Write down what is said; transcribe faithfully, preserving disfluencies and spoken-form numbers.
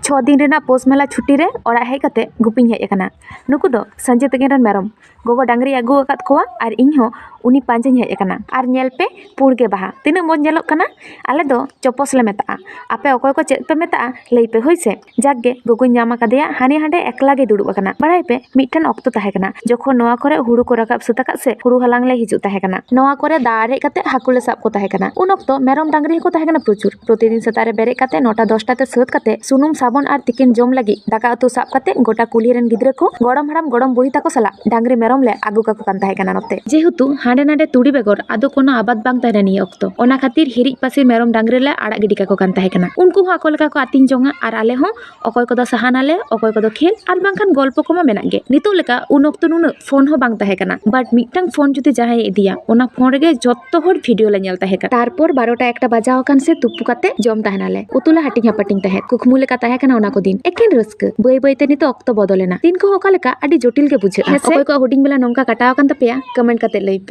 ᱪᱷᱚ ᱫᱤᱱ ᱨᱮᱱᱟᱜ ᱯᱳᱥ ᱢᱮᱞᱟ ᱪᱷᱩᱴᱤ ᱨᱮ ᱚᱲᱟᱜ ᱦᱮᱡ ᱠᱟᱛᱮ ᱜᱩᱯᱤᱧ ᱦᱮᱡ ᱟᱠᱟᱱᱟ᱾ ᱱᱩᱠᱩ ᱫᱚ ᱥᱟᱹᱧᱪᱤ ᱛᱟᱹᱠᱤᱱ ᱨᱮᱱ ᱢᱮᱨᱚᱢ᱾ ᱜᱚᱜᱚ ᱰᱟᱝᱨᱤᱭ ᱟᱹᱜᱩ ᱟᱠᱟᱫ ᱠᱚᱣᱟ ᱟᱨ ᱤᱧ ᱦᱚᱸ ᱩᱱᱤ ᱯᱟᱸᱡᱟᱧ ᱦᱮᱡ ᱟᱠᱟᱱᱟ᱾ ᱟᱨ ᱧᱮᱞ ᱯᱮ, ᱯᱩᱲ ᱜᱮ ᱵᱟᱦᱟ᱾ ᱛᱤᱱᱟᱹᱜ ᱢᱚᱡᱽ ᱧᱮᱞᱚᱜ ᱠᱟᱱᱟ᱾ ᱟᱞᱮ ᱫᱚ ᱪᱚᱯᱚᱥ ᱞᱮ ᱢᱮᱛᱟᱜᱼᱟ᱾ ᱟᱯᱮ ᱚᱠᱚᱭ ᱠᱚ ᱪᱮᱫ ᱯᱮ ᱢᱮᱛᱟᱜᱼᱟ, ᱞᱟᱹᱭ ᱯᱮ, ᱦᱳᱭ ᱥᱮ? ᱡᱟᱠ ᱜᱮ, ᱜᱚᱜᱚᱧ ᱧᱟᱢ ᱟᱠᱟᱫᱮᱭᱟ, ᱦᱟᱱᱮ ᱦᱟᱸᱰᱮ ᱮᱠᱞᱟ ᱜᱮ ᱫᱩᱲᱩᱵ ᱟᱠᱟᱱᱟ᱾ ᱵᱟᱲᱟᱭ ᱯᱮ, ᱢᱤᱫᱴᱮᱱ ᱚᱠᱛᱚ ᱛᱟᱦᱮᱸ ᱠᱟᱱᱟ, ᱡᱚᱠᱷᱚᱱ ᱱᱚᱣᱟ ᱠᱚᱨᱮ ᱦᱩᱲᱩ ᱠᱚ ᱨᱟᱠᱟᱵ ᱥᱟᱹᱛ ᱟᱠᱟᱫ ᱥᱮ, ᱦᱩᱲᱩ ᱦᱟᱞᱟᱝ ᱞᱮ ᱦᱤᱡᱩᱜ ᱛᱟᱦᱮᱸ ᱠᱟᱱᱟ᱾ ᱱᱚᱣᱟ ᱠᱚᱨᱮ ᱫᱟᱜ ᱟᱨᱮᱡ ᱠᱟᱛᱮ ᱦᱟᱹᱠᱩ ᱞᱮ ᱥᱟᱵ ᱠᱚ ᱛᱟᱦᱮᱸ ᱠᱟᱱᱟ᱾ ᱩᱱ ᱚᱠᱛᱚ ᱢᱮᱨᱚᱢ ᱰᱟᱝᱨᱤ ᱦᱚᱸᱠᱚ ᱛᱟᱦᱮᱸ ᱠᱟᱱᱟ ᱯᱨᱚᱪᱩᱨ᱾ ᱯᱨᱚᱛᱤᱫᱤᱱ ᱥᱮᱛᱟᱜ ᱨᱮ ᱵᱮᱨᱮᱫ ᱠᱟᱛᱮ ᱱᱚᱴᱟ ᱫᱚᱥᱴᱟ ᱛᱮ ᱥᱟᱹᱛ ᱠᱟᱛᱮ ᱥᱩᱱᱩᱢ, ᱥᱟᱵᱚᱱ ᱟᱨ ᱛᱤᱠᱤᱱ ᱡᱚᱢ ᱞᱟᱹᱜᱤᱫ ᱫᱟᱠᱟ ᱩᱛᱩ ᱥᱟᱵ ᱠᱟᱛᱮ ᱜᱚᱴᱟ ᱠᱩᱞᱦᱤ ᱨᱮᱱ ᱜᱤᱫᱽᱨᱟᱹ ᱠᱚ, ᱜᱚᱲᱚᱢ ᱦᱟᱲᱟᱢ ᱜᱚᱲᱚᱢ ᱵᱩᱲᱦᱤ ᱛᱟᱠᱚ ᱥᱟᱞᱟᱜ ᱰᱟᱝᱨᱤ ᱢᱮᱨᱚᱢ ᱞᱮ ᱟᱹᱜᱩ ᱠᱟᱠᱚ ᱠᱟᱱ ᱛᱟᱦᱮᱸ ᱠᱟᱱᱟ ᱱᱚᱛᱮ᱾ ᱡᱮᱦᱮᱛᱩ ᱦᱟᱸᱰᱮ ᱱᱟᱰᱮ ᱛᱩᱲᱤ ᱵᱮᱜᱚᱨ ᱟᱫᱚ ᱠᱳᱱᱳ ᱟᱵᱟᱫ ᱵᱟᱝ ᱛᱟᱦᱮᱸ ᱞᱮᱱᱟ ᱱᱤᱭᱟᱹ ᱚᱠᱛᱚ, ᱚᱱᱟ ᱠᱷᱟᱹᱛᱤᱨ ᱦᱤᱨᱤᱡ ᱯᱟᱹᱥᱤᱨ ᱢᱮᱨᱚᱢ ᱰᱟᱝᱨᱤ ᱞᱮ ᱟᱲᱟᱜ ᱜᱤᱰᱤ ᱠᱟᱠᱚ ᱠᱟᱱ ᱛᱟᱦᱮᱸ ᱠᱟᱱᱟ᱾ ᱩᱱᱠᱩ ᱦᱚᱸ ᱟᱠᱚ ᱞᱮᱠᱟ ᱠᱚ ᱟᱹᱛᱤᱧ ᱡᱚᱝᱟ ᱟᱨ ᱟᱞᱮ ᱦᱚᱸ᱾ ᱚᱠᱚᱭ ᱠᱚᱫᱚ ᱥᱟᱦᱟᱱ ᱟᱞᱮ, ᱚᱠᱚᱭ ᱠᱚᱫᱚ ᱠᱷᱮᱞ, ᱟᱨ ᱵᱟᱝᱠᱷᱟᱱ ᱜᱚᱞᱯᱚ ᱠᱚᱢᱟ ᱢᱮᱱᱟᱜ ᱜᱮ᱾ ᱱᱤᱛᱚᱜ ᱞᱮᱠᱟ ᱩᱱ ᱚᱠᱛᱚ ᱱᱩᱱᱟᱹᱜ ᱯᱷᱳᱱ ᱦᱚᱸ ᱵᱟᱝ ᱛᱟᱦᱮᱸ ᱠᱟᱱᱟ, but ᱢᱤᱫᱴᱟᱝ ᱯᱷᱳᱱ ᱡᱩᱫᱤ ᱡᱟᱦᱟᱸᱭᱮ ᱤᱫᱤᱭᱟ, ᱚᱱᱟ ᱯᱷᱳᱱ ᱨᱮᱜᱮ ᱡᱚᱛᱚ ᱦᱚᱲ ᱵᱷᱤᱰᱤᱭᱳ ᱞᱮ ᱧᱮᱞ ᱛᱟᱦᱮᱸ ᱠᱟᱱᱟ᱾ ᱛᱟᱨᱯᱚᱨ ᱵᱟᱨᱚᱴᱟ ᱮᱠᱴᱟ ᱵᱟᱡᱟᱣ ᱟᱠᱟᱱ ᱥᱮ ᱛᱩᱯᱩ ᱠᱟᱛᱮ ᱡᱚᱢ ᱛᱟᱦᱮᱱᱟᱞᱮ, ᱩᱛᱩ ᱞᱮ ᱦᱟᱹᱴᱤᱧ ᱦᱟᱹᱯᱟᱹᱴᱤᱧ ᱛᱟᱦᱮᱸᱫ᱾ ᱠᱩᱠᱢᱩ ᱞᱮᱠᱟ ᱛᱟᱦᱮᱸ ᱠᱟᱱᱟ ᱚᱱᱟ ᱠᱚ ᱫᱤᱱ, ᱮᱠᱮᱱ ᱨᱟᱹᱥᱠᱟᱹ᱾ ᱵᱟᱹᱭ ᱵᱟᱹᱭ ᱛᱮ ᱱᱤᱛᱚᱜ ᱚᱠᱛᱚ ᱵᱚᱫᱚᱞᱮᱱᱟ᱾ ᱫᱤᱱ ᱠᱚᱦᱚᱸ ᱚᱠᱟ ᱞᱮᱠᱟ, ᱟᱹᱰᱤ ᱡᱚᱴᱤᱞ ᱜᱮ ᱵᱩᱡᱷᱟᱹᱜᱼᱟ᱾ ᱦᱮᱸ ᱥᱮ? ᱚᱠᱚᱭ ᱠᱚᱣᱟᱜ ᱦᱩᱰᱤᱧ ᱵᱮᱞᱟ ᱱᱚᱝᱠᱟ ᱠᱟᱴᱟᱣ ᱟᱠᱟᱱ ᱛᱟᱯᱮᱭᱟ, ᱠᱚᱢᱮᱱᱴ ᱠᱟᱛᱮ ᱞᱟᱹᱭ ᱯᱮ᱾